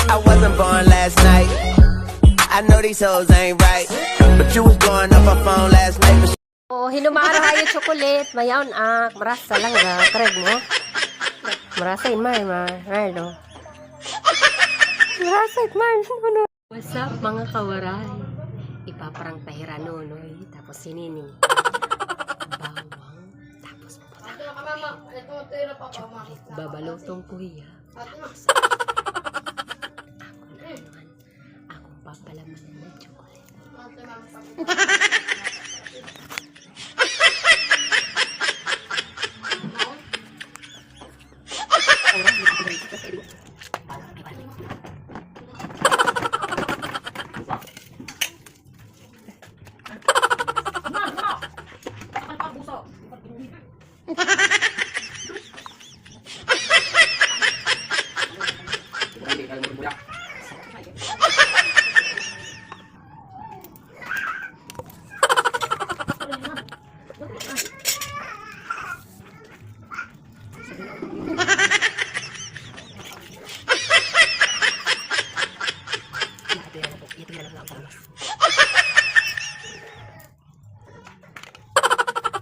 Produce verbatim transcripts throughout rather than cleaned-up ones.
I wasn't born last night. I know these hoes ain't right, but you was blowing up her phone last night. But Oh, hinumara ha iyo chocolate, mayaon ak, marasa la nga, karag mo. Marasa in Mar, Mar, Marlo. Marasa in Mar, ano? What's up, mga kawaray? Ipaprank ta hira Nonoy, tapos si Nining. Bawang, tapos chocolate. Babalutong ko hiya. Tapos, ako na naman. Akong papalamanan ng chocolate.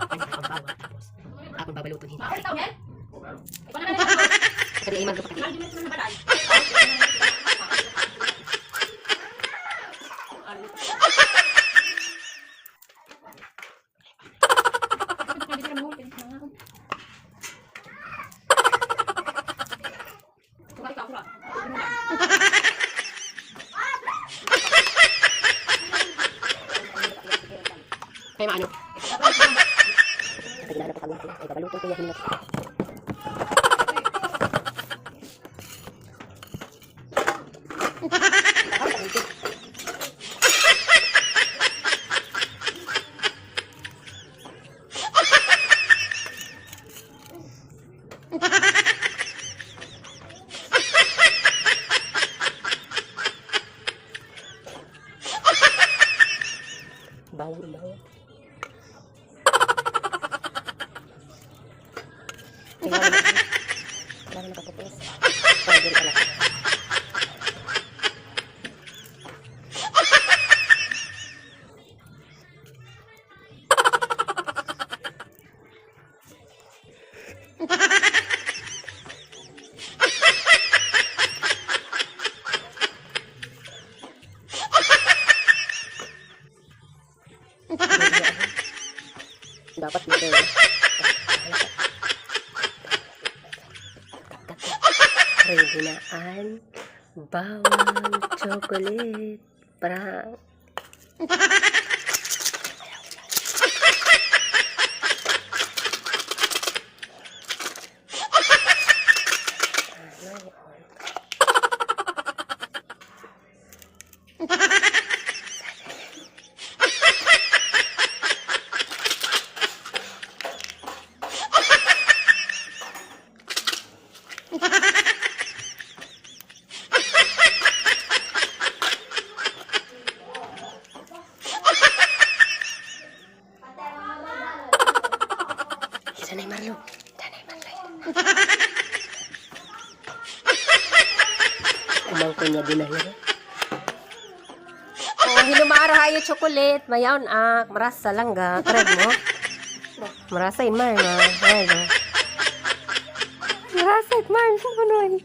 Ay, akong bawang, tapos akong babaluton hin. Pati ay mangga pa kati. Kay maano? Ay, babaluton ko yan. Bawal, bawal. Kailangan na, kailangan nakapupus. Para diri ka na. Dapat dito, eh. Ready na an bawang chocolate. Prank. Danay, Marlo. Danay, Marlo. Umangkon niya din na yun. Oh, hinumara ha iyo chocolate. Mayaon ak. Marasa lang ga. Karag mo. Marasa in Mar, Mar. Ayan, oh. Marasa in Mar. Ano eh?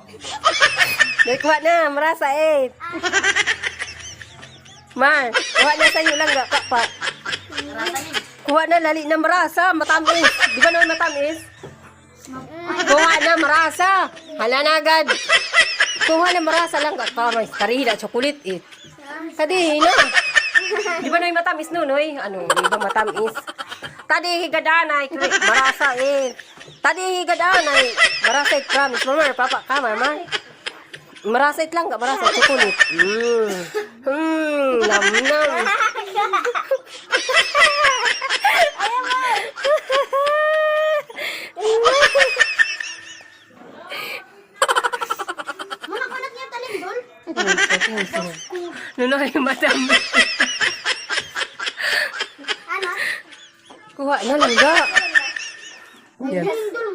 Dali, kuha na. Marasa eh. Mar, kuha na sa iyo lang ga. Pa, pa. Kuha na, lali na marasa. Matamis. Di ba naman matamis? Kuha na, marasa. Hala na agad. Kuha na, marasa lang. Ka-, kamay, karihi na, chocolate eh. Kadihi na. Di ba, Noy, matamis, Nonoy? Ano, di ba matamis? Kadihi gad anay, marasa eh. Kadihi gad anay, marasa eh, promise. Mama, papa, ka, mama. Marasa it langga, marasa chocolate. Mm. Mm, nam, nam. Mga kunat niya talindol. Nonoy, madam. Ano? Kuha na, langga. Yan. Talindol.